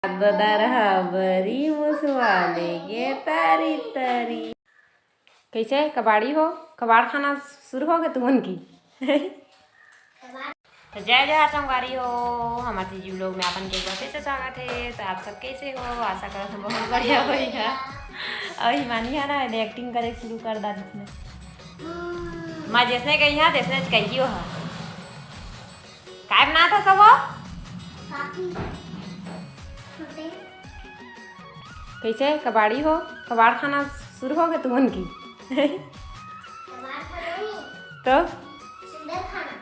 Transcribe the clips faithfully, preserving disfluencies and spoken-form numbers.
ददर हा बरी मुसवा लेगे तरी तरी। कैसे कबाड़ी हो, कबाड़ खाना शुरू हो गए तुमन की? तो जय जोहार संगवारी हो, हमारे तीजी vlog में आपन के एक बार फिर से स्वागत है। तो आप सब कैसे हो? आशा करत हम बहुत बढ़िया होइहा। और हिमानी है ना, एदे एक्टिंग करे शुरू कर दा इसने। मैं जैसने कही हा तैसने कही हो हा। काय बनात हस वो? कैसे कबाड़ी हो, कबाड़ खाना शुरू हो गए तुमन की? कबाड़ खाना नहीं। तो सुंदर खाना।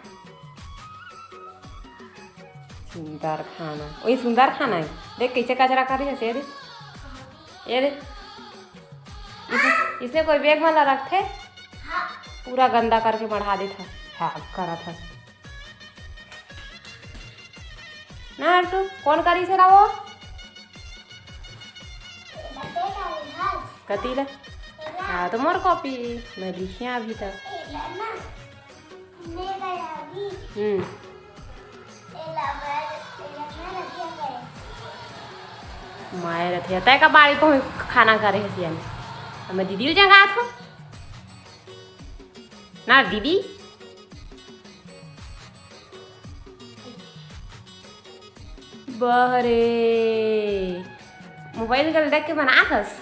सुंदर खाना, वही सुंदर खाना है। देख कैसे कचरा कर रही है, ये दे, ये दे। इसने, इसने कोई बैग में ला रखते, हाँ। पूरा गंदा करके मढ़ा देता। हाँ, करा था। ना हर्षु, कौन करी से लावो? कती ले? हाँ, तो मोर कॉपी मैं लिखिया अभी तक। हम्म। माय रथिया, तय का बाड़ी को खाना करे है सियान। मैं दीदी जगह आत हूँ ना दीदी। बहरे मोबाइल कर देख के बनात हस।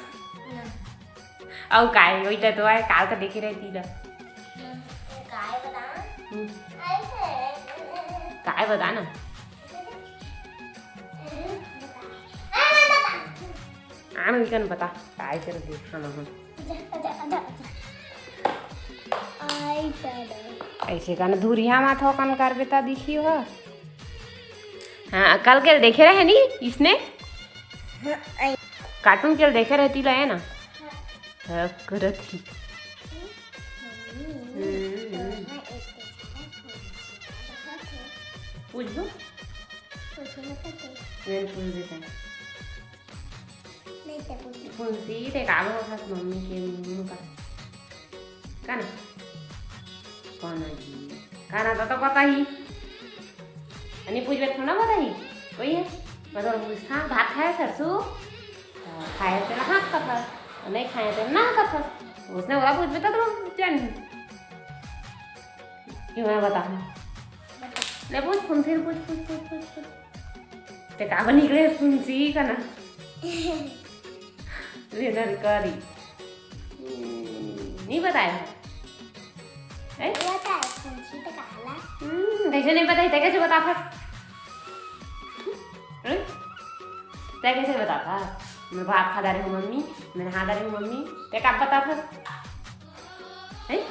अउ काय, वही तो आय, काल तो देखे रहती ला। काय बता? हम्म। काय बता ना? आन इकन बता, काय कर देखा ना हम। ऐसे कन धुरिया माथो कन कर बेटा दिखी हो। हाँ, कल के देखे रहे नी इसने। हाँ, आई। कार्टून के देखे रहती ला है ना। हाँ। हाँ, करत ही। हम्म। पूछ दो। पूछो ना तो। मैं पूछ देता हूँ। नहीं तो पूछ। फुंसी ते कालो हस मम्मी के मुंह का। का ना? कौन है जी? का ना तो, तो पता ही। अनि पूछबे थोड़ा पता ही। कोई है? मतलब उसका भात है सरसों? खाए ते ना हाँ कथा। नहीं खाए ते ना कथा। उसने बोला पूछबे तो तुम जान। क्यों मैं बता? ले पूछ, फुंसी पूछ, पूछ, पूछ, पूछ, पूछ। ते का बनी गए फुंसी का ना? ले नरकारी। हम्म, नहीं बताया है? हैं? बताया, फुंसी तो कहला। हम्म, कैसे नहीं बताई? ते कैसे बता फस? हैं? ते कैसे बता था? मैं भात खा डारी हूँ मम्मी, मैं नहा डारी हूँ मम्मी। ते का बता फस? हैं?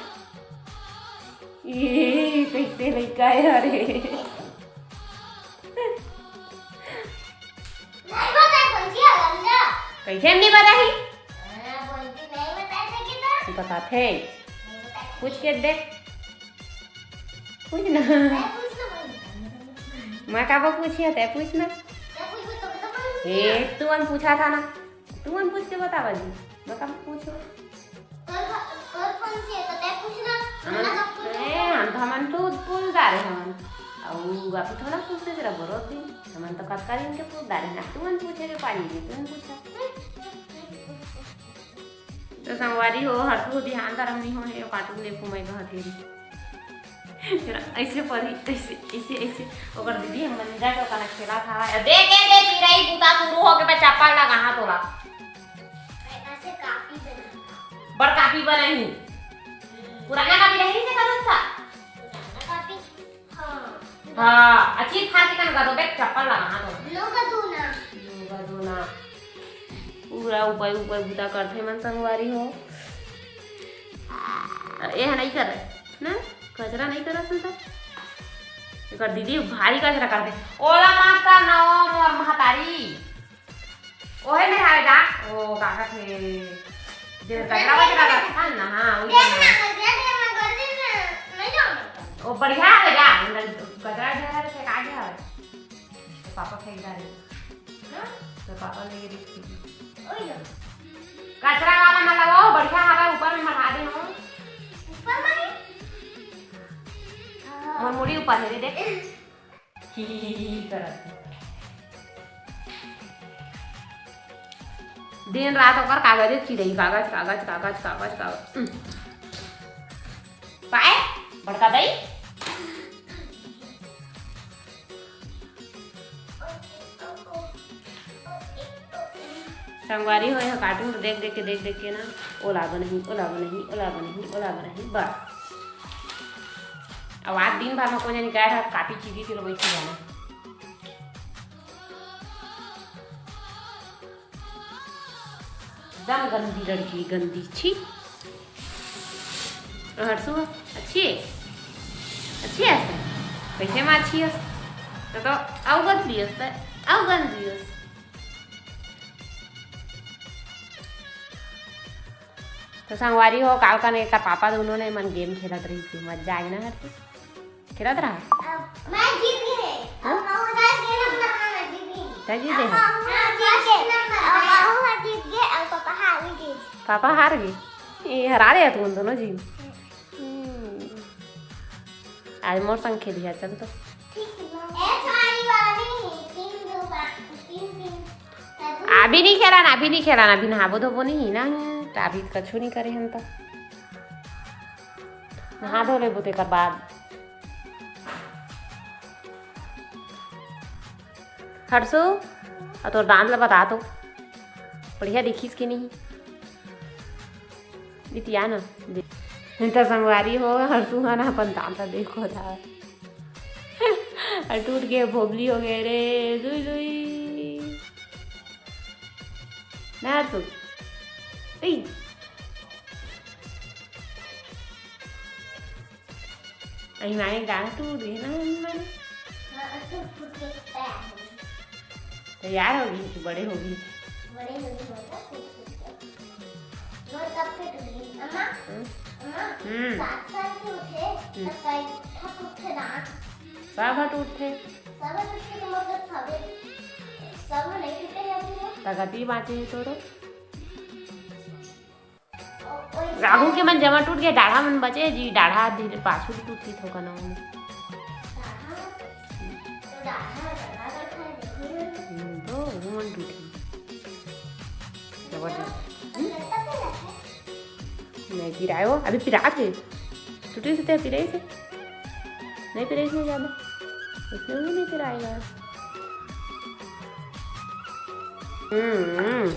ये कैसे लड़का है? अरे नहीं बताए, कौन सी आलम ना? कैसे हम नहीं बताही? हाँ, बोल के नहीं बताए थे कि ना? बताथे। नहीं बताए। पूछ के देख। पूछ ना। मैं पूछ ना भाई। मैं काबर पूछिया, तै पूछ ना। मैं पूछ, मैं तो बता पाऊंगी ए, ना। तुमन पूछा था ना। तुमन पूछ के बतावा जी। मैं काबर पूछो। तोर, तोर फोन से तो तै पूछ ना। हमन, हमन तो पूछ ए, ना। हम तो, हमन तो फूल डारे हमन। अउ आप थोड़ा पूछते जरा बरो दिन। हमन तो कतका दिन के फूल डारे ना। तुमन पूछे के पानी जी, तुमन पूछा। तो संगवारी हो, हर तू ध्यान धरम नहीं हो, हे काटू ले फुमाई कहत हे। फिर ऐसे परी, ऐसे, ऐसे, ऐसे, ओकर दीदी हम मंजा के ओकरा खेला था। दे, दे, दे, चिरई बूता शुरू हो के मैं चप्पल लगा हाथ तोला। ऐसे कापी बना। बड़ कापी बनाई। पुराना कापी रही से करत था। पुराना कापी। हाँ। हाँ, अच्छी फाड़ के कन गदो, देख चप्पल लगा, हाँ तो। लोगा दो ना। लोगा दो ना। पूरा उपाय, उपाय बूता करथे मन संगवारी हो। ए, नहीं कर रहे, ना? कचरा नहीं कर रहा सुनता। एकर दीदी भारी कचरा करथे। ओला मत कर ना, ओ मोर महतारी। ओहे में हावे जा, ओ का कथे, जे कचरा वचरा रखथन ना, हाँ, ओही में। ओ बढ़िया हावे जा, अंदर कचरा ढेर हावे, फेंका गे हावे। तो पापा फेंक डारे। तो पापा ले गे। कचरा वाला में लगाओ, बढ़िया हावे, ऊपर में मढ़ा दे हो। ऊपर में? मोर मुड़ी ऊपर है रे, देख। ही, ही, ही, ही करत हे। दिन रात ओकर कागजे चिरई, कागज, कागज, कागज, कागज, कागज। हम्म। पाए, बड़का दाई। संगवारी हो, यह cartoon देख देख के, देख देख के ना, ओला बनही, ओला बनही, ओला बनही, ओला बनही, बस। अब आज दिन भर में कोई नहीं कह रहा, कापी चीरी के लो बैठी रहना। एकदम गंदी लड़की, गंदी, छी। हर्षु, अच्छी है? अच्छी है? कैसे में अच्छी है? तो, तो अउ गंदी है, तो अउ गंदी है। तो संगवारी हो, काल कन एकर पापा दोनों ने मन game खेलत रहिस, मजा आगे ना हर्षु? खेलत रहा? मैं जीत गए। हाँ? अब मैं जीत गए। तै जीते अब है? मैं जीत गए। अब मैं जीत गए, अब पापा हार गए। पापा हार गए? ये हरा रहे तुम दोनों जी। हम्म। आज मोर संग खेलिहा, चल तो। ठीक है। ए, थारी वाली, तीन दो बार, तीन, तीन। अभी नहीं खेला ना, अभी नहीं खेला ना, अभी नहाबो धोबो नहीं ना, तो अभी कछु नहीं करे हम तो। नहा धो लेबो तेकर बाद। हर्षु, अउ तोर दांत ला बता तो, बढ़िया दिखिस कि नहीं? बिटिया ना दे। त संगवारी हो, हर्षु हा ना अपन दांत ला देखो था। अउ टूट के भोबली हो गए रे, जुई जुई। ना हर्षु। ए। अही माने दांत टूट गए ना, अही माने। हाँ, टूट, टूट के तैयार हो गए। तैयार हो गई, तू बड़े हो गई। बड़े हो गई, मतलब, टूट, टूट के। मोर कब से टूट गई? अम्मा, हम्म। अम्मा, हम्म। सात साल के होथे, हम्म। तब कई ठा टूटथे दांत। सब ह टूटथे। सब ह टूटथे, तो मोर तो सबे, सब ह नहीं टूटे हे अभी। तगती बांचे हे तोरो। राघव के मन जमा टूट गए, डाढ़ा मन बचे जी, डाढ़ा धीरे पाछू भी टूटती थोका ना मन। हम्म, तो वो मन टूटी। जबरदस्त। हम्म? नहीं पिराए वो, अभी पिरात हे। टूटी से ते पिराई से। नहीं पिराई से ज्यादा। इसमें भी नहीं पिराएगा। हम्म, हम्म।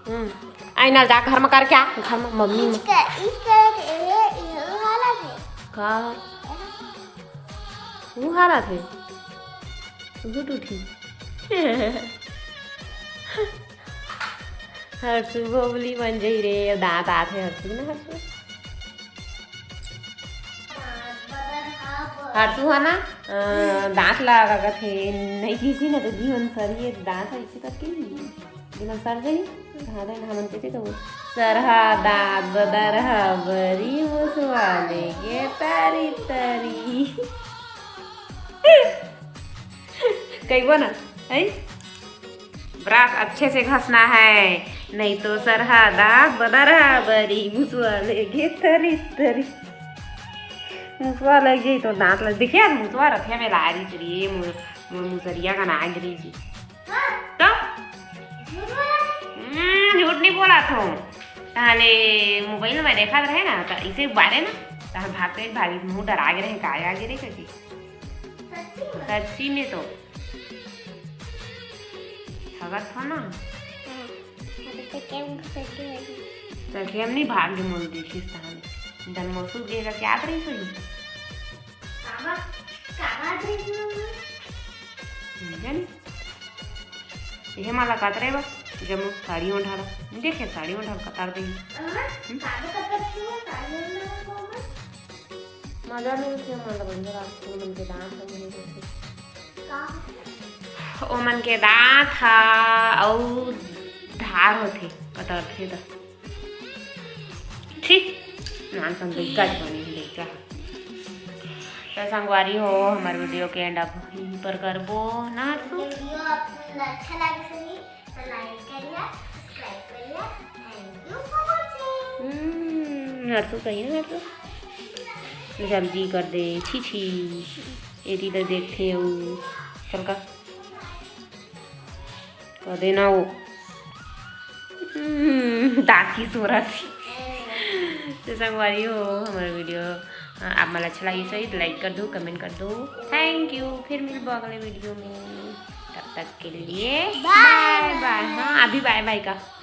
हम्म। आई ना जा घर में कर क्या? घर में मम्मी में। इसका, इसका ये, ये वाला है। का? वो हालत हे। वो टूटी। हर्षु भोबली बन जाई रे, दांत आत हे हर्षु ना हर्षु। हर्षु हा ना, अ, दांत ला का कथे, नहीं किसी ना तो जीवन सर ये दांत है इसी करके ही। जीवन सर जाई, हाँ, तो हमन कैसे कहबो? सरहा दांत बदरहा बरी मुसवा लेगे तरी तरी। कहिबो ना, है? ब्रश अच्छे से घसना है, नहीं तो सरहा दांत बदरहा बरी मुसवा लेगे तरी तरी। मुसवा लग जाई तो दांत लग, देखिए, मुसवा रखे में ला रही चलिए, मु-, मु-, मुसरिया का ना गिरी जी। तो? हम्म, झूठ नहीं बोला थो। ताले मोबाइल में देखत रहे ना, तो इसे बारे ना, तो हम भागते भागी, मुंह डरा गए रहे, का आ गिरे करके। सच्ची में तो। ठगत हो ना? हाँ, अभी तो क्या उनका सच्ची है? तो हम नहीं भाग गए, मोल देखिस तहां। जन मौसू के का क्या रही थी? काबा, काबा दे दो। नहीं जानी। ये माला कातरे बा, जब साड़ी ओढ़ाला। देखे साड़ी ओढ़ाल कतार दे। अम्मा, हम्म? काबा कतर क्यों? साड़ी ओढ़ाला को मत। मजा मिलथे, मन ला बढ़िया लागथे, ओमन के दांत ह मुंह जैसे। का? ओमन के दांत ह अउ धार होथे, कतरथे त। ठीक, नान सन लइका बने हे, लइका। त संगवारी हो, हमर video के end अब यहीं पर करबो ना तू। Video आप अच्छा लागे सही, तो like करिया, subscribe करिया। Thank you for watching। हम्म, हर तू कही ना, हर तू जल्दी कर दे, छी छी। एती तो देखते हो, चल का। तो देना वो, हम्म, दांत की सूरत। तो संगवारी हो, हमारा वीडियो, अ, आप मन अच्छा लगी सही, तो लाइक कर दो, कमेंट कर दो। Thank you. फिर मिलबो अगले वीडियो में, तब तक के लिए बाय बाय। हाँ, अभी बाय बाय का।